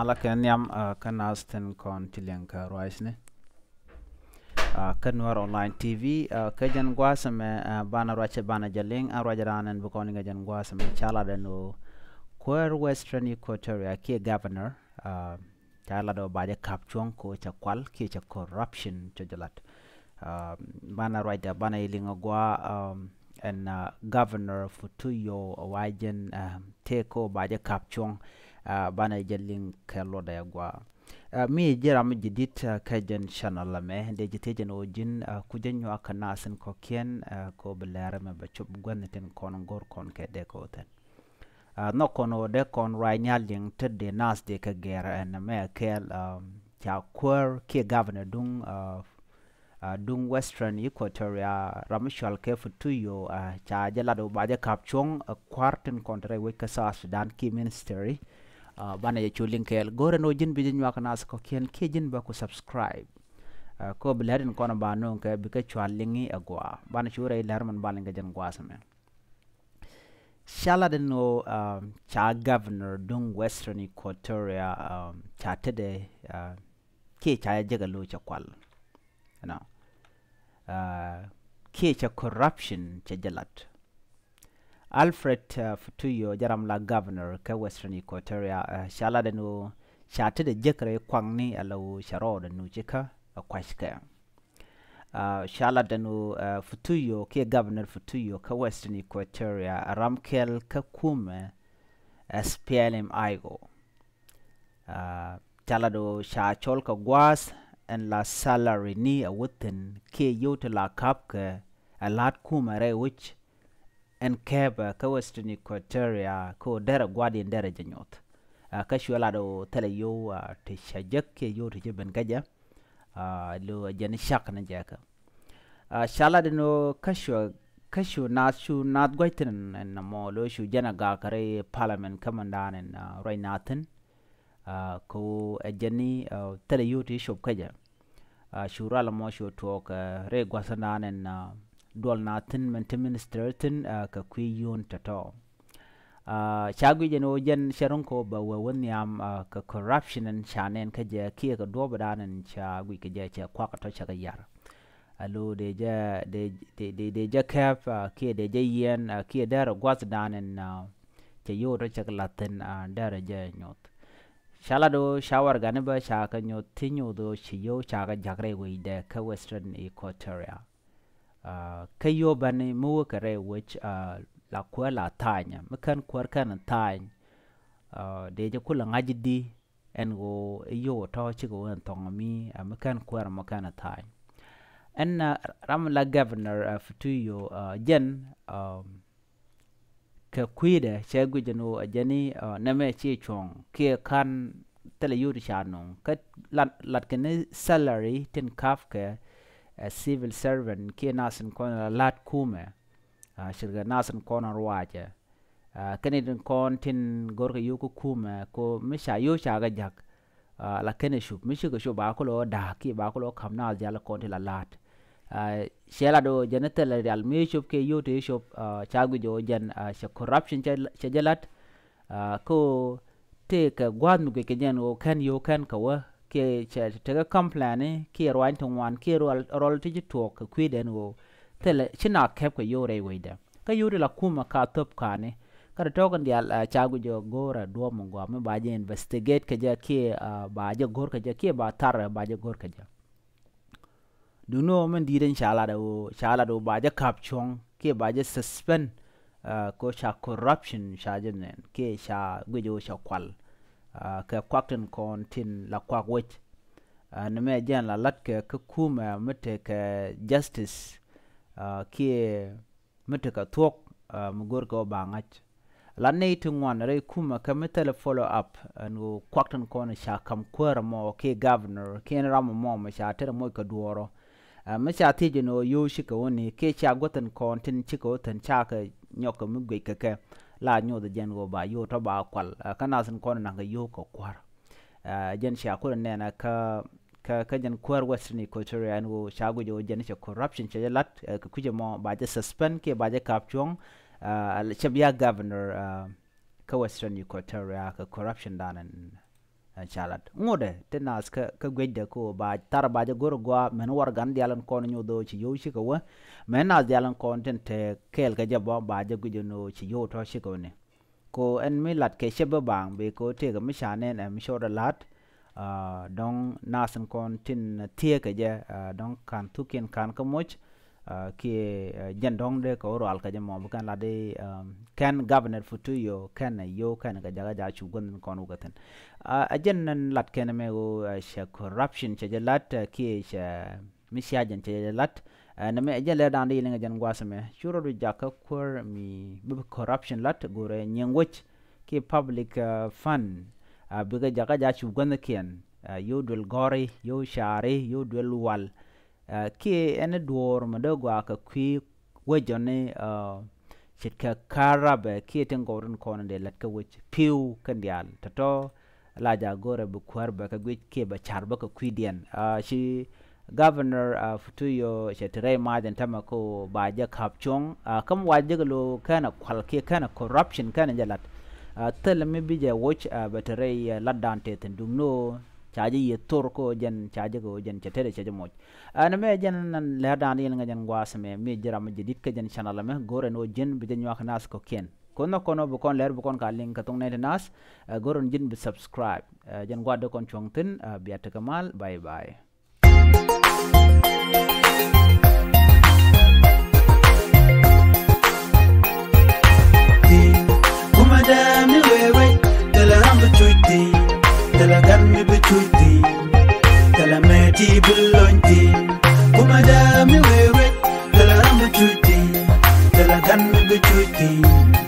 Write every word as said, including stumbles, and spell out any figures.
La kɛ nhiam kä naath tin kɔn ti liŋ kä ruacni kä Nuɛr Online T V. Kä jɛn gua̱a̱th ɛmɛ banɛ ruacɛ banɛ jɛ liŋ a ruacɛ raan ɛn bi kɔn liŋ kä jɛn gua̱a̱th ɛmɛ ca lat ɛn ɣöö kuäär Western Equatoria kiɛ governor ca lat ɣöö ba jɛ ka̱p cuɔ̱ŋ kɛ ɣöö cɛ kual kiɛ cɛ corruption cɛ jɛ lat. Banɛ ruacdɛ banɛ jɛ liŋ a gua̱a̱ ɛn governor Futuyo wa jɛn tëë kɛ ɣöö ba jɛ ka̱p cuɔ̱ŋ. Banɛ jɛ liŋ kɛ luɔtdɛ a gua̱a̱. Mi ji̱ ram mi ji̱ di̱t kä jɛn channel ɛmɛ dee ji̱ thiec ɛn ɣöö ji̱n kucä nyuak kä naath tin kɔ̱kiɛn kɛ ɣöö bi lɛr ɛmɛ bɛ cop gua̱thni tin kɔn go̱r kɔn kɛ dee kɛ ɣöö thi̱n. Nhɔk kɔn ɣöö dee kɔn ruac nhial liŋ te dee naath dee kɛ gɛr ɛn ɛmɛ kɛɛl ca kuäär kiɛ governor duŋ duŋ Western Equatoria ram mi cɔal kɛ Futuyo ca jɛ lat ɣöö ba jɛ ka̱p cuɔ̱ŋ kua̱r tin kɔn te rɛy wec kä South Sudan kiɛ ministry. Banɛ jɛ cu liŋ kɛɛl go̱rɛ ni ɣöö ji̱n bi jɛ nyuak naath kɔ̱kiɛn kiɛ ji̱n bä ku subscribe. Kä bi lɛr in kɔn ba no̱o̱ŋ kɛ bikɛ cual liŋi a gua̱a̱ banɛ cu rɛy lɛr min ba liŋ kɛ jɛn gua̱a̱th ɛmɛ. Ca lat ɛn ɣöö ca governor duŋ Western Equatoria ca tetdɛ kiɛ ca jɛ jek a lo̱c cɛ kual. Kiɛ cɛ corruption cɛ jɛ lat. Alfred Futuyo jɛ ram la governor kä Western Equatoria ca lat ɛn ɣöö ca tetdɛ jek rɛy kuakni a la ɣöö cɛ rɔɔdɛ nuc ikä a kua̱ckɛ. Ca lat ɛn ɣöö Futuyo kiɛ governor Futuyo kä Western Equatoria a ram kɛl kä kumɛ SPLM-IO. Ca lat ɣöö ca cɔl kɛ gua̱a̱th ɛn la salary ni a wuthin kiɛ yio̱w ti la ka̱pkɛ a la̱t kumɛ rɛy wec. Ɛn kɛpɛ kä Western Equatoria kä ɣöö derɛ gua̱diɛn derɛ jɛ nyoth. Kä cuɛ lat ɣöö thilɛ yio̱w ti cɛ jek kiɛ yio̱w ti cɛ ben kä jɛ. Lo jɛn cak ni jɛ kä ca lat ɛn ɣöö kä cuɛ kä cu naath cu naath gua̱c thi̱n ɛn nɔmɔ lo cu jɛn a gak kä rɛy parliament kä mɛndan ɛn ruac naath thi̱n. Kɛ ɣöö ɛ jɛn ni thilɛ yio̱w ti cop kä jɛ. Cu rual ɛmɔ cu tuɔɔk rɛy gua̱thdan ɛn duɔl naath thi̱n mɛn ti minister thi̱n kɛ kui̱ yio̱o̱n tɔ̱tɔ̱. Ca guic ɛn ɣöö jɛn cɛ ro̱ŋ kɛ ɣöö bɛ wee wä nhiam kɛ corruption ɛn ca nɛn kä jɛ kiɛ kɛ duɔ̱ɔ̱pdan ɛn ca guic kɛ jɛ cɛ kuak tɔ̱ cɛ kɛ yar. Alo dee jɛ dee dee dee jɛ kɛp kiɛ dee jɛ yiɛn kiɛ derɛ gua̱thdan ɛn cɛ yio̱w tɔ̱ cɛ kɛ la̱th thi̱n derɛ jɛ nyoth. Ca lat ɣöö ca warɛgani bä ca kɛ nyoth ti nyoth ɣöö ci yio̱w ca kɛ ja̱k rɛy wecdɛ kä Western Equatoria. Kä yio̱w bäni mi wä kɛ rɛy wec la kuäär la tha̱a̱ny mi kän kuäär kän tha̱a̱ny. Dee jɛ kulɛ ŋa̱c di ɛn ɣöö i̱ yio̱w tɔ̱ cikɛ wä ɛn thɔŋ mi mi kän kuäär mɔ kän tha̱a̱ny. Ɛn ram la governor Futuyo jɛn kɛ kui̱dɛ cɛ guic ɛn ɣöö ɛ jɛn ni nɛmɛ ci cuɔ̱ŋ kiɛ ka̱n thilɛ yio̱w ti ca nuŋ kä lat lat kɛ ni salary tin ka̱pkɛ civil servant kiɛ nath in kɔn la la̱t kumɛ. Cirkɛ nath in kɔn ruacɛ kɛn itin kɔn tin go̱rkɛ yio̱w kä kumɛ ko mi ca yio̱w ca kɛ ja̱k. La kɛn ɛ cup mi cikɛ cup ba kulɛ ɣä da̱a̱k kiɛ ba kulɛ ɣä ka̱m naath diaal kɔn ti la la̱a̱t. Ciɛ lat ɣöö jɛn thilɛ rial mi cop kiɛ yio̱w ti cop ca guic ɣöö jɛn cɛ corruption cɛ jɛ lat. Kä ɣöö tëëkɛ gua̱a̱th mi guic kɛ jɛn ɣöö kɛn yio̱w kɛn kɛ wä kiɛ cɛ tekɛ complain kiɛ ruany ti ŋuan kiɛ ruɔl ti ci tuɔɔk kɛ kui̱dɛn ɣöö thilɛ ci na kɛp kɛ yio̱w rɛy wecdɛ. Kä yio̱w ti la kumɛ ka thöp ka̱ni kä ti tɔ̱ɔ̱k in diaal ca guic ɣöö go̱o̱rɛ duɔ̱ɔ̱p mi gɔaa mi ba jɛ investigate kɛ jɛ kiɛ ba jɛ go̱r kɛ jɛ kiɛ ba thar ba jɛ go̱r kɛ jɛ. Duŋni ɣöö min di̱i̱t in ca lat ɣöö ca lat ɣöö ba jɛ ka̱p cuɔ̱ŋ kiɛ ba jɛ suspend. Ko ca corruption ca jɛ nɛn kiɛ ca guic ɣöö ca kual kɛ kuak tin kɔn tin la kuak wec. Ni mɛ jɛn la lat kɛ kä kumɛ mi tekɛ justice kiɛ mi tekɛ thuɔ̱k mi go̱rkɛ ɣöö ba ŋa̱c. La nɛy ti ŋuan rɛy kumɛ kä mi thilɛ follow up ɛn ɣöö kuak tin kɔn ca ka̱m kuäärä mɔ kiɛ governor kiɛ ram mɔ mɔ ca tɛrɛ moc kɛ duɔɔrɔ. Mi ca thiec ɛn ɣöö yio̱w cikɛ wä ni kiɛ ca guäth tin kɔn tin cikɛ wä thi̱n ca kɛ nyɔk kɛ mi guic kɛ kɛ la nyoth jɛn ɣöö ba yio̱w tɔ ba kual kä nath tin kɔn naŋ kɛ yio̱w kɛ kua̱r. Jɛn cia kulɛ nɛn kä kä kä jɛn kuäär Western Equatoria ɛn ɣöö ca guic ɣöö jɛn cɛ corruption cɛ jɛ lat kɛ kui̱cɛ mɔ ba jɛ suspend kiɛ ba jɛ ka̱p cuɔ̱ŋ. Cɛ bia governor kä Western Equatoria kɛ corruption dan ɛn Ca lat ŋotdɛ ti naath kä guecdɛ ko ba thar ba jɛ go̱r gɔaa mɛn warɛgan diaal in kɔn nyoth ɣöö ci yio̱w cikɛ wä. Mɛn naath diaal in kɔn tin te kɛɛl kɛ jɛ bä ba jɛ guic in ɣöö ci yio̱w tɔ̱ cikɛ wä ni. Ko ɛn mi lat kɛ cɛ bi baaŋ bɛ ko tëëkɛ mi ca nɛn ɛ mi cɔɔdɛ la̱t. Dɔ̱ŋ naath in kɔn tin thieekɛ jɛ dɔ̱ŋ ka̱n thukiɛn ka̱n kä moc. Kiɛ jɛn dɔ̱ŋ dee kɛ wä rual kɛ jɛ mɔ bi kɛn lat di kɛn Governor Futuyo kɛn ɛ yio̱w kɛn kɛ jakä ja̱ cu guänh in kɔn wä kɛ thi̱n. Ɛ jɛn nɛn lat kɛn mɛ ɣöö cɛ corruption cɛ jɛ lat kiɛ cɛ mi cia jɛn cɛ jɛ lat. Nɛ mɛ ɛ jɛn lɛ da̱a̱n di yiliŋ ɛ jɛn gua̱a̱th mɛ cu rɔɔdu jakä kuäär mi bi corruption lat go̱rɛ nyiŋ wec kiɛ public fund. Bikɛ jakä ja̱ cu guänh kiɛn yio̱w duel gɔ̱ri yio̱w caari yio̱w duel wal. Kiɛ ɛn duɔ̱ɔ̱r mɛ dee gɔaa kɛ kui̱ wec jɔni ce̱tkɛ ka̱r rabɛ kiɛ tin gɔw tin kɔn in dee la̱t kä wec pi̱w kɛn diaal tɔ̱tɔ̱. La ja̱ go̱rɛ bi kuäär bɛ kɛ guic kiɛ bɛ ca̱r bä kɛ kui̱diɛn. Ci Governor Futuyo cɛ ti rɛy ma̱a̱th in tämɛ ko ba jɛ ka̱p cuɔ̱ŋ. Käm wa jek lo̱ kɛn ɛ kual kiɛ kɛn ɛ corruption kɛn ɛ jɛ la̱t. Thilɛ mi bi jɛ woc bɛ ti rɛy la̱tdan tëë thi̱n duŋni ɣöö ca jɛ yieth thor ko jɛn ca jek ɣöö jɛn cɛ tetdɛ cɛ jɛ moc. Ɛn mɛ jɛn lɛr da̱a̱n yɛn ŋäc jɛn gua̱a̱th mɛ mi ji̱ ram mi jɛ di̱t kä jɛn channel mɛ go̱r ɛn ɣöö ji̱n bi jɛ nyuak naath kɔ̱kiɛn. Ko̱n nhɔk kɔn ɣöö bi kɔn lɛr bi kɔn ka liŋ kä thoŋ nɛy ti naath. Go̱r ɛn ji̱n bi subscribe. Jɛn gua̱a̱th dee kɔn cuɔ̱ŋ thi̱n bia tekɛ mal. Bye bye. Kumɛ dee mi wee wec thilɛ ram bi cuc thi̱n. Thilɛ gan mi bi cuc thi̱n. Thilɛ mɛ ti bi lony thi̱n. Kumɛ dee mi wee wec thilɛ ram bi cuc thi̱n. Thilɛ gan mi bi cuc thi̱n.